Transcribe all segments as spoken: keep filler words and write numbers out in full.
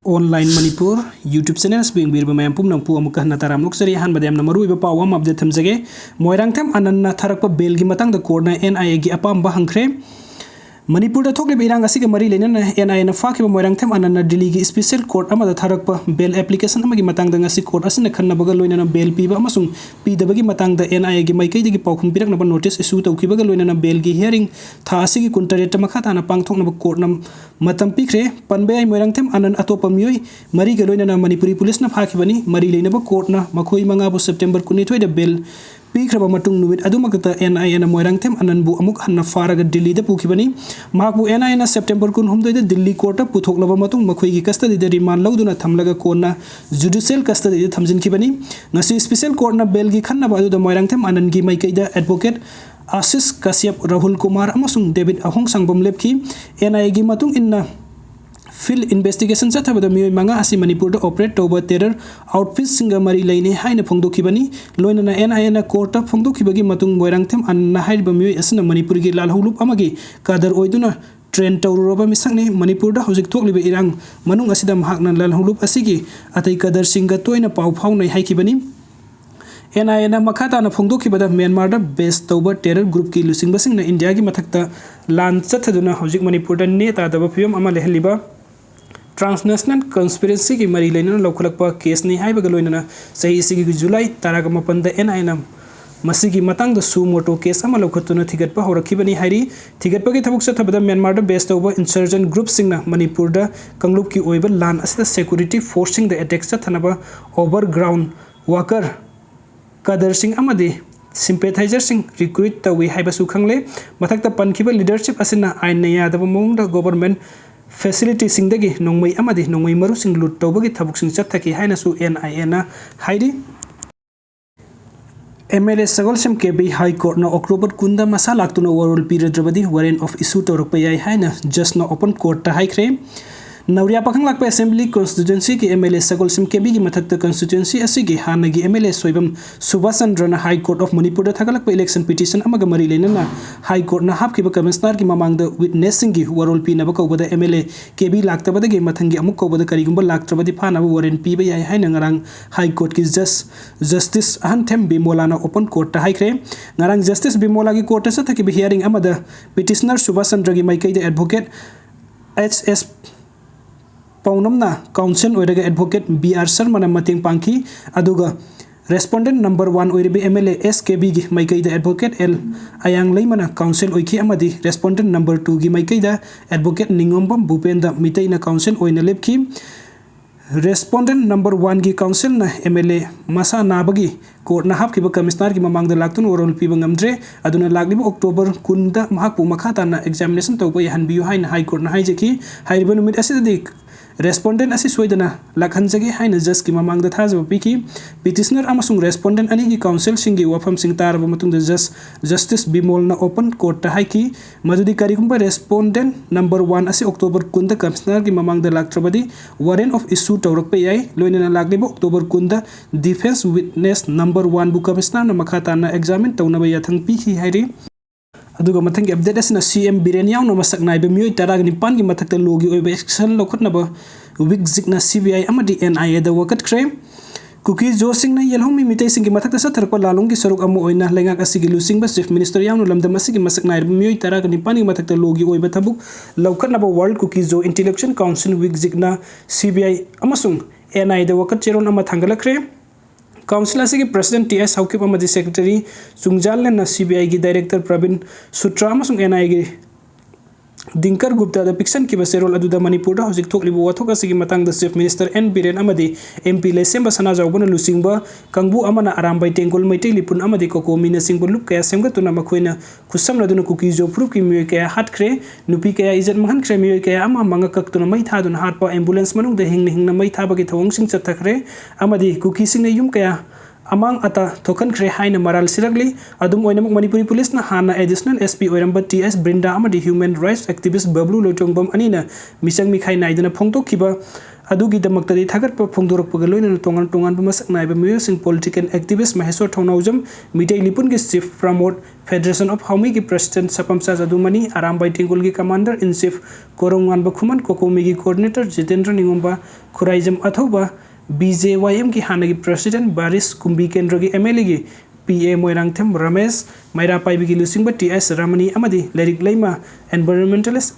Online Manipur YouTube channel ꯑꯁꯤꯕꯨ ꯌꯦꯡꯕꯤꯔꯤꯕ ꯃꯌꯥꯝ ꯄꯨꯝꯅꯃꯛꯄꯨ ꯑꯃꯨꯛꯀ ꯍꯟꯅ ꯇꯔꯥꯝꯅ ꯑꯣꯛꯆꯔꯤ꯫ ꯑꯍꯥꯟꯕꯗ ꯌꯥꯝꯅ ꯃꯔꯨꯑꯣꯏꯕ ꯄꯥꯎ ꯑꯃ update ꯊꯝꯖꯒꯦ꯫ ꯃꯣꯏꯔꯥꯡꯊꯦꯝ ꯑꯅꯟꯅ ꯊꯥꯔꯛꯄ bailꯒꯤ ꯃꯇꯥꯡꯗ courtꯅ NIAꯒꯤ ꯑꯄꯥꯝꯕ ꯍꯪꯈ꯭ꯔꯦ꯫ ꯃꯅꯤꯄꯨꯔꯗ ꯊꯣꯛꯂꯤꯕ ꯏꯔꯥꯡ ꯑꯁꯤꯒ ꯃꯔꯤ ꯂꯩꯅꯅ NIAꯅ ꯐꯥꯈꯤꯕ ꯃꯣꯏꯔꯥꯡꯊꯦꯝ ꯑꯅꯟꯅ ꯗꯤꯜꯂꯤꯒꯤ special court ꯑꯃꯗ ꯊꯥꯔꯛꯄ bail application ꯑꯃꯒꯤ ꯃꯇꯥꯡꯗ ꯉꯁꯤ court ꯑꯁꯤꯅ ꯈꯟꯅꯕꯒ ꯂꯣꯏꯅꯅ bail ꯄꯤꯕ ꯑꯃꯁꯨꯡ ꯄꯤꯗꯕꯒꯤ ꯃꯇꯥꯡꯗ NIAꯒꯤ ꯃꯥꯏꯀꯩꯗꯒꯤ ꯄꯥꯎꯈꯨꯝ ꯄꯤꯔꯛꯅꯕ notice issue ꯇꯧꯈꯤꯕꯒ ꯂꯣꯏꯅꯅ bailꯒꯤ hearing ꯊꯥ ꯑꯁꯤꯒꯤ ꯀꯨꯟꯇꯔꯦꯠꯇ ꯃꯈꯥ ꯇꯥꯅ ꯄꯥꯡꯊꯣꯛꯅꯕ courtꯅ ꯃꯇꯝ ꯄꯤꯈ꯭ꯔꯦ꯫ ꯄꯟꯕ ꯌꯥꯏ, ꯃꯣꯏꯔꯥꯡꯊꯦꯝ ꯑꯅꯟ ꯑꯇꯣꯞꯄ ꯃꯤꯑꯣꯏ ꯃꯔꯤꯒ ꯂꯣꯏꯅꯅ ꯃꯅꯤꯄꯨꯔꯤ ꯄꯨꯂꯤꯁꯅ ꯐꯥꯈꯤꯕꯅꯤ꯫ ꯃꯔꯤ ꯂꯩꯅꯕ courtꯅ ꯃꯈꯣꯏ ꯃꯉꯥꯕꯨ September ꯀꯨꯟꯅꯤꯊꯣꯏꯗ bail ꯄꯤꯈ꯭ꯔꯕ ꯃꯇꯨꯡ ꯅꯨꯃꯤꯠ ꯑꯗꯨꯃꯛꯇ NIAꯅ ꯃꯣꯏꯔꯥꯡꯊꯦꯝ ꯑꯅꯟꯕꯨ ꯑꯃꯨꯛ ꯍꯟꯅ ꯐꯥꯔꯒ ꯗꯤꯜꯂꯤꯗ ꯄꯨꯈꯤꯕꯅꯤ꯫ ꯃꯍꯥꯛꯄꯨ NIAꯅ September ꯀꯨꯟꯍꯨꯝꯗꯣꯏꯗ ꯗꯤꯜꯂꯤ courtꯇ ꯄꯨꯊꯣꯛꯂꯕ ꯃꯇꯨꯡ ꯃꯈꯣꯏꯒꯤ custodyꯗ remand ꯂꯧꯗꯨꯅ ꯊꯝꯂꯒ ꯀꯣꯟꯅ judicial custodyꯗ ꯊꯝꯖꯤꯟꯈꯤꯕꯅꯤ꯫ ꯉꯁꯤ special courtꯅ bailꯒꯤ ꯈꯟꯅꯕ ꯑꯗꯨꯗ ꯃꯣꯏꯔꯥꯡꯊꯦꯝ ꯑꯅꯟꯒꯤ ꯃꯥꯏꯀꯩꯗ advocate ꯑꯥꯁꯤꯁ ꯀꯥꯁ꯭ꯌꯞ, ꯔꯥꯍꯨꯜ ꯀꯨꯃꯥꯔ ꯑꯃꯁꯨꯡ ꯗꯦꯕꯤꯠ ꯑꯍꯣꯡꯁꯥꯡꯕꯝ ꯂꯦꯞꯈꯤ꯫ NIAꯒꯤ ꯃꯇꯨꯡ ꯏꯟꯅ, field investigation ꯆꯠꯊꯕꯗ ꯃꯤꯑꯣꯏ ꯃꯉꯥ ꯑꯁꯤ ꯃꯅꯤꯄꯨꯔꯗ operate ꯇꯧꯕ terror outfitꯁꯤꯡꯒ ꯃꯔꯤ ꯂꯩꯅꯩ ꯍꯥꯏꯅ ꯐꯣꯡꯗꯣꯛꯈꯤꯕꯅꯤ꯫ ꯂꯣꯏꯅꯅ NIAꯅ courtꯇ ꯐꯣꯡꯗꯣꯛꯈꯤꯕꯒꯤ ꯃꯇꯨꯡ ꯃꯣꯏꯔꯥꯡꯊꯦꯝ ꯑꯅꯟꯅ ꯍꯥꯏꯔꯤꯕ ꯃꯤꯑꯣꯏ ꯑꯁꯤꯅ ꯃꯅꯤꯄꯨꯔꯒꯤ ꯂꯥꯜꯍꯧꯂꯨꯞ ꯑꯃꯒꯤ cadre ꯑꯣꯏꯗꯨꯅ train ꯇꯧꯔꯨꯔꯕ ꯃꯤꯁꯛꯅꯤ꯫ ꯃꯅꯤꯄꯨꯔꯗ ꯍꯧꯖꯤꯛ ꯊꯣꯛꯂꯤꯕ ꯏꯔꯥꯡ ꯃꯅꯨꯡ ꯑꯁꯤꯗ ꯃꯍꯥꯛꯅ ꯂꯥꯜꯍꯧꯂꯨꯞ ꯑꯁꯤꯒꯤ ꯑꯇꯩ cadreꯁꯤꯡꯒ ꯇꯣꯏꯅ ꯄꯥꯎ ꯐꯥꯎꯅꯩ ꯍꯥꯏꯈꯤꯕꯅꯤ꯫ NIAꯅ ꯃꯈꯥ ꯇꯥꯅ ꯐꯣꯡꯗꯣꯛꯈꯤꯕꯗ, ꯃ꯭ꯌꯥꯟꯃꯥꯔꯗ base ꯇꯧꯕ terror groupꯀꯤ ꯂꯨꯆꯤꯡꯕꯁꯤꯡꯅ ꯏꯟꯗꯤꯌꯥꯒꯤ ꯃꯊꯛꯇ ꯂꯥꯟ ꯆꯠꯊꯗꯨꯅ ꯍꯧꯖꯤꯛ ꯃꯅꯤꯄꯨꯔꯗ ꯅꯦ ꯇꯥꯗꯕ ꯐꯤꯕꯝ ꯑꯃ ꯂꯩꯍꯜꯂꯤꯕ transnational conspiracyꯒꯤ ꯃꯔꯤ ꯂꯩꯅꯅ ꯂꯧꯈꯠꯂꯛꯄ caseꯅꯤ ꯍꯥꯏꯕꯒ ꯂꯣꯏꯅꯅ ꯆꯍꯤ ꯑꯁꯤꯒꯤ July ꯇꯔꯥꯃꯥꯄꯟꯗ NIAꯅ ꯃꯁꯤꯒꯤ ꯃꯇꯥꯡꯗ suo motu case ꯑꯃ ꯂꯧꯈꯠꯇꯨꯅ ꯊꯤꯒꯠꯄ ꯍꯧꯔꯛꯈꯤꯕꯅꯤ ꯍꯥꯏꯔꯤ꯫ ꯊꯤꯒꯠꯄꯒꯤ ꯊꯕꯛ ꯆꯠꯊꯕꯗ ꯃ꯭ꯌꯥꯟꯃꯥꯔꯗ base ꯇꯧꯕ insurgent groupꯁꯤꯡꯅ ꯃꯅꯤꯄꯨꯔꯗ ꯀꯥꯡꯂꯨꯞꯀꯤ ꯑꯣꯏꯕ ꯂꯥꯟ ꯑꯁꯤꯗ security forceꯁꯤꯡꯗ attack ꯆꯠꯊꯅꯕ overground worker cadreꯁꯤꯡ ꯑꯃꯗꯤ sympathizerꯁꯤꯡ recruit ꯇꯧꯏ ꯍꯥꯏꯕꯁꯨ ꯈꯪꯂꯦ꯫ ꯃꯊꯛꯇ ꯄꯟꯈꯤꯕ leadership ꯑꯁꯤꯅ ꯑꯥꯏꯟꯅ ꯌꯥꯗꯕ ꯃꯑꯣꯡꯗ government facilityꯁꯤꯡꯗꯒꯤ ꯅꯣꯡꯃꯩ ꯑꯃꯗꯤ ꯅꯣꯡꯃꯩ ꯃꯔꯨꯁꯤꯡ loot ꯇꯧꯕꯒꯤ ꯊꯕꯛꯁꯤꯡ ꯆꯠꯊꯈꯤ ꯍꯥꯏꯅꯁꯨ NIAꯅ ꯍꯥꯏꯔꯤ꯫ MLA ꯁꯒꯣꯜꯁꯦꯝ ꯀꯦꯕꯤ High Courtꯅ October ꯀꯨꯟꯗ ꯃꯁꯥ ꯂꯥꯛꯇꯨꯅ ꯋꯥꯔꯣꯜ ꯄꯤꯔꯗ꯭ꯔꯕꯗꯤ warrant of issue ꯇꯧꯔꯛꯄ ꯌꯥꯏ ꯍꯥꯏꯅ judgeꯅ open courtꯇ ꯍꯥꯏꯈ꯭ꯔꯦ꯫ ꯅꯧꯔꯤꯌꯥ ꯄꯥꯈꯪ ꯂꯥꯛꯄ Assembly Constituency ꯒꯤ M L A ꯁꯒꯣꯜꯁꯦꯝ ꯀꯦꯕꯤꯒꯤ ꯃꯊꯛꯇ constituency ꯑꯁꯤꯒꯤ ꯍꯥꯟꯅꯒꯤ M L A Soibam Subhas ꯆꯟꯗ꯭ꯔꯅ High Court of ꯃꯅꯤꯄꯨꯔꯗ ꯊꯥꯒꯠꯂꯛꯄ election petition ꯑꯃꯒ ꯃꯔꯤ ꯂꯩꯅꯅ High Court ꯅ ꯍꯥꯞꯈꯤꯕ Commissioner ꯒꯤ ꯃꯃꯥꯡꯗ witness ꯁꯤꯡꯒꯤ ꯋꯥꯔꯣꯜ ꯄꯤꯅꯕ ꯀꯧꯕꯗ M L A ꯀꯦꯕꯤ ꯂꯥꯛꯇꯕꯗꯒꯤ ꯃꯊꯪꯒꯤ ꯑꯃꯨꯛ ꯀꯧꯕꯗ ꯀꯔꯤꯒꯨꯝꯕ ꯂꯥꯛꯇ꯭ꯔꯕꯗꯤ ꯐꯥꯅꯕ warrant ꯄꯤꯕ ꯌꯥꯏ ꯍꯥꯏꯅ ꯉꯔꯥꯡ High Court ꯀꯤ Judge Justice ꯑꯍꯟꯊꯦꯝ ꯕꯤꯃꯣꯂꯥꯅ open court ꯇ ꯍꯥꯏꯈ꯭ꯔꯦ꯫ ꯉꯔꯥꯡ Justice ꯕꯤꯃꯣꯂꯥꯒꯤ court ꯇ ꯆꯠꯊꯈꯤꯕ hearing ꯑꯃꯗ petitioner ꯁꯨꯕꯥꯁ ꯆꯟꯗ꯭ꯔꯒꯤ ꯃꯥꯏꯀꯩꯗ advocate H S ꯄꯥꯎꯅꯝꯅ counsel ꯑꯣꯏꯔꯒ advocate B R ꯁꯔꯃꯅ ꯃꯇꯦꯡ ꯄꯥꯡꯈꯤ꯫ ꯑꯗꯨꯒ respondent number one ꯑꯣꯏꯔꯤꯕ M L A S K B ꯒꯤ ꯃꯥꯏꯀꯩꯗ advocate L ꯑꯌꯥꯡꯂꯩꯃꯅ counsel ꯑꯣꯏꯈꯤ ꯑꯃꯗꯤ respondent number two ꯒꯤ ꯃꯥꯏꯀꯩꯗ advocate ꯅꯤꯉꯣꯝꯕꯝ ꯚꯨꯄꯦꯟꯗ ꯃꯤꯇꯩꯅ counsel ꯑꯣꯏꯅ ꯂꯦꯞꯈꯤ꯫ Respondent number one ꯒꯤ counsel ꯅ M L A ꯃꯁꯥ ꯅꯥꯕꯒꯤ court ꯅ ꯍꯥꯞꯈꯤꯕ Commissioner ꯒꯤ ꯃꯃꯥꯡꯗ ꯂꯥꯛꯇꯨꯅ ꯋꯥꯔꯣꯜ ꯄꯤꯕ ꯉꯝꯗ꯭ꯔꯦ꯫ ꯑꯗꯨꯅ ꯂꯥꯛꯂꯤꯕ October ꯀꯨꯟꯗ ꯃꯍꯥꯛꯄꯨ ꯃꯈꯥ ꯇꯥꯅ examination ꯇꯧꯕ ꯌꯥꯍꯟꯕꯤꯌꯨ ꯍꯥꯏꯅ High Court ꯅ ꯍꯥꯏꯖꯈꯤ꯫ ꯍꯥꯏꯔꯤꯕ ꯅꯨꯃꯤꯠ ꯑꯁꯤꯗꯗꯤ respondent ꯑꯁꯤ ꯁꯣꯏꯗꯅ ꯂꯥꯛꯍꯟꯖꯒꯦ ꯍꯥꯏꯅ judge ꯀꯤ ꯃꯃꯥꯡꯗ ꯊꯥꯖꯕ ꯄꯤꯈꯤ꯫ Petitioner ꯑꯃꯁꯨꯡ respondent ꯑꯅꯤꯒꯤ counsel ꯁꯤꯡꯒꯤ ꯋꯥꯐꯝꯁꯤꯡ ꯇꯥꯔꯕ ꯃꯇꯨꯡꯗ judge Justice ꯕꯤꯃꯣꯜꯅ open court ꯇ ꯍꯥꯏꯈꯤ ꯃꯗꯨꯗꯤ ꯀꯔꯤꯒꯨꯝꯕ respondent number one ꯑꯁꯤ October ꯀꯨꯟꯗ Commissioner ꯒꯤ ꯃꯃꯥꯡꯗ ꯂꯥꯛꯇ꯭ꯔꯕꯗꯤ warrant of issue ꯇꯧꯔꯛꯄ ꯌꯥꯏ꯫ ꯂꯣꯏꯅꯅ ꯂꯥꯛꯂꯤꯕ October ꯀꯨꯟꯗ defence witness number one ꯕꯨ Commissioner ꯅ ꯃꯈꯥ ꯇꯥꯅ examine ꯇꯧꯅꯕ ꯌꯥꯊꯪ ꯄꯤꯈꯤ ꯍꯥꯏꯔꯤ꯫ ꯑꯗꯨꯒ ꯃꯊꯪꯒꯤ update ꯑꯁꯤꯅ C M ꯕꯤꯔꯦꯟ ꯌꯥꯎꯅ ꯃꯁꯛ ꯅꯥꯏꯕ ꯃꯤꯑꯣꯏ ꯇꯔꯥꯒ ꯅꯤꯄꯥꯟꯒꯤ ꯃꯊꯛꯇ law ꯒꯤ ꯑꯣꯏꯕ action ꯂꯧꯈꯠꯅꯕ ꯋꯤꯛꯖꯤꯛꯅ C B I ꯑꯃꯗꯤ N I A ꯗ ꯋꯥꯀꯠꯈ꯭ꯔꯦ꯫ ꯀꯨꯀꯤ ꯖꯣꯁꯤꯡꯅ ꯌꯦꯜꯍꯧꯃꯤ ꯃꯤꯇꯩꯁꯤꯡꯒꯤ ꯃꯊꯛꯇ ꯆꯠꯊꯔꯛꯄ ꯂꯥꯂꯣꯡꯒꯤ ꯁꯔꯨꯛ ꯑꯃ ꯑꯣꯏꯅ ꯂꯩꯉꯥꯛ ꯑꯁꯤꯒꯤ ꯂꯨꯆꯤꯡꯕ Chief Minister ꯌꯥꯎꯅ ꯂꯝꯗꯝ ꯑꯁꯤꯒꯤ ꯃꯁꯛ ꯅꯥꯏꯔꯕ ꯃꯤꯑꯣꯏ ꯇꯔꯥꯒ ꯅꯤꯄꯥꯟꯒꯤ ꯃꯊꯛꯇ law ꯒꯤ ꯑꯣꯏꯕ ꯊꯕꯛ ꯂꯧꯈꯠꯅꯕ World Kuki Zo Intellectual Council ꯋꯤꯛꯖꯤꯛꯅ C B I ꯑꯃꯁꯨꯡ N I A ꯗ ꯋꯥꯀꯠ ꯆꯦꯔꯣꯜ ꯑꯃ ꯊꯥꯡꯒꯠꯂꯛꯈ꯭ꯔꯦ꯫ Council ꯑꯁꯤꯒꯤ President T S ꯍꯥꯎꯀꯤꯞ ꯑꯃꯗꯤ Secretary ꯆꯨꯡꯖꯥꯜꯂꯦꯟꯅ C B I ꯒꯤ Director ꯄ꯭ꯔꯕꯤꯟ ꯁꯨꯇ꯭ꯔ ꯑꯃꯁꯨꯡ N I A ꯒꯤ ꯗꯤꯡꯀꯔ ꯒꯨꯞꯇꯥꯗ ꯄꯤꯛꯁꯟꯈꯤꯕ ꯆꯦꯔꯣꯜ ꯑꯗꯨꯗ ꯃꯅꯤꯄꯨꯔꯗ ꯍꯧꯖꯤꯛ ꯊꯣꯛꯂꯤꯕ ꯋꯥꯊꯣꯛ ꯑꯁꯤꯒꯤ ꯃꯇꯥꯡꯗ Chief Minister N ꯕꯤꯔꯦꯟ ꯑꯃꯗꯤ M P ꯂꯩꯁꯦꯝꯕ ꯁꯅꯥꯖꯥꯎꯕꯅ ꯂꯨꯆꯤꯡꯕ ꯀꯥꯡꯕꯨ ꯑꯃꯅ ꯑꯔꯥꯝꯕꯥꯏ ꯇꯦꯡꯒꯣꯜ ꯃꯩꯇꯩ ꯂꯤꯄꯨꯟ ꯑꯃꯗꯤ ꯀꯣꯀꯣꯃꯤꯅꯆꯤꯡꯕ ꯂꯨꯞ ꯀꯌꯥ ꯁꯦꯝꯒꯠꯇꯨꯅ ꯃꯈꯣꯏꯅ ꯈꯨꯠꯁꯝꯅꯗꯨꯅ ꯀꯨꯀꯤ ꯖꯣ ꯐꯨꯔꯨꯞꯀꯤ ꯃꯤꯑꯣꯏ ꯀꯌꯥ ꯍꯥꯠꯈ꯭ꯔꯦ, ꯅꯨꯄꯤ ꯀꯌꯥ ꯏꯖꯠ ꯃꯥꯡꯍꯟꯈ꯭ꯔꯦ, ꯃꯤꯑꯣꯏ ꯀꯌꯥ ꯑꯃ ꯃꯉꯛ ꯀꯛꯇꯨꯅ ꯃꯩ ꯊꯥꯗꯨꯅ ꯍꯥꯠꯄ, ambulance ꯃꯅꯨꯡꯗ ꯍꯤꯡꯅ ꯍꯤꯡꯅ ꯃꯩ ꯊꯥꯕꯒꯤ ꯊꯧꯑꯣꯡꯁꯤꯡ ꯆꯠꯊꯈ꯭ꯔꯦ ꯑꯃꯗꯤ ꯀꯨꯀꯤꯁꯤꯡꯅ ꯌꯨꯝ ꯀꯌꯥ ꯑꯃꯥꯡ ꯑꯇꯥ ꯊꯣꯛꯍꯟꯈ꯭ꯔꯦ ꯍꯥꯏꯅ ꯃꯔꯥꯜ ꯁꯤꯔꯛꯂꯤ꯫ ꯑꯗꯨꯝ ꯑꯣꯏꯅꯃꯛ, ꯃꯅꯤꯄꯨꯔꯤ ꯄꯨꯂꯤꯁꯅ ꯍꯥꯟꯅ ꯑꯦꯗꯤꯁꯅꯦꯜ ꯑꯦꯁ ꯄꯤ ꯑꯣꯏꯔꯝꯕ ꯇꯤ ꯑꯦꯁ ꯕ꯭ꯔꯤꯟꯗꯥ ꯑꯃꯗꯤ ꯍ꯭ꯌꯨꯃꯦꯟ ꯔꯥꯏꯠꯁ ꯑꯦꯛꯇꯤꯚꯤꯁ ꯕꯕ꯭ꯂꯨ ꯂꯣꯏꯇꯣꯡꯕꯝ ꯑꯅꯤꯅ ꯃꯤꯆꯪ ꯃꯤꯈꯥꯏ ꯅꯥꯏꯗꯅ ꯐꯣꯡꯗꯣꯛꯈꯤꯕ ꯑꯗꯨꯒꯤꯗꯃꯛꯇꯗꯤ ꯊꯥꯒꯠꯄ ꯐꯣꯡꯗꯣꯔꯛꯄꯒ ꯂꯣꯏꯅꯅ ꯇꯣꯉꯥꯟ ꯇꯣꯉꯥꯟꯕ ꯃꯁꯛ ꯅꯥꯏꯕ ꯃꯤꯑꯣꯏꯁꯤꯡ, ꯄꯣꯂꯤꯇꯤꯀꯦꯜ ꯑꯦꯛꯇꯤꯚꯤꯁ ꯃꯍꯦꯁꯣꯔ ꯊꯧꯅꯥꯎꯖꯝ, ꯃꯤꯇꯩ ꯂꯤꯄꯨꯟꯒꯤ ꯆꯤꯐ ꯄ꯭ꯔꯃꯣꯗ, ꯐꯦꯗꯔꯦꯁꯟ ꯑꯣꯐ ꯍꯥꯎꯃꯤꯒꯤ ꯄ꯭ꯔꯦꯁꯤꯗꯦꯟꯠ ꯁꯄꯝꯆꯥ ꯖꯥꯗꯨꯃꯅꯤ, ꯑꯔꯥꯝꯕꯥꯏ ꯇꯦꯡꯒꯣꯜꯒꯤ commander in chief Korounganba Khuman, ꯀꯣꯀꯣꯃꯤꯒꯤ coordinator Jitendra Ningomba, Khuraijam Athouba, B J Y ꯑꯦꯝꯒꯤ ꯍꯥꯟꯅꯒꯤ ꯄ꯭ꯔꯦꯁꯤꯗꯦꯟꯠ ꯕꯥꯔꯤꯁ ꯀꯨꯝꯕꯤ, ꯀꯦꯟꯗ꯭ꯔꯒꯤ ꯑꯦꯝ ꯑꯦꯜ ꯑꯦꯒꯤ ꯄꯤ ꯑꯦ ꯃꯣꯏꯔꯥꯡꯊꯦꯝ ꯔꯃꯦꯁ, ꯃꯩꯔꯥ ꯄꯥꯏꯕꯤꯒꯤ ꯂꯨꯆꯤꯡꯕ ꯇꯤ ꯑꯦꯁ ꯔꯃꯅꯤ ꯑꯃꯗꯤ ꯂꯥꯏꯔꯤꯛ ꯂꯩꯃ environmentalist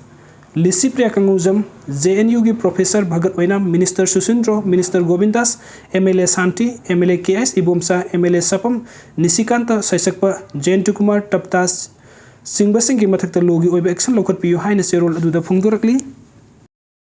Licypriya Kangujam, J N ꯌꯨꯒꯤ professor Bhagat Oinam, minister Susindro, minister Govindas, M L A Shanti, M L A K S Ibomcha, M L A Sapam Nishikanta ꯁꯩꯁꯛꯄ, ꯖꯌꯟꯇ ꯀꯨꯃꯥꯔ ꯇꯞꯇꯥꯁ ꯆꯤꯡꯕꯁꯤꯡꯒꯤ ꯃꯊꯛꯇ ꯂꯣꯒꯤ ꯑꯣꯏꯕ ꯑꯦꯛꯁꯟ ꯂꯧꯈꯠꯄꯤꯌꯨ ꯍꯥꯏꯅ ꯆꯦꯔꯣꯜ ꯑꯗꯨꯗ ꯐꯣꯡꯗꯣꯔꯛꯂꯤ꯫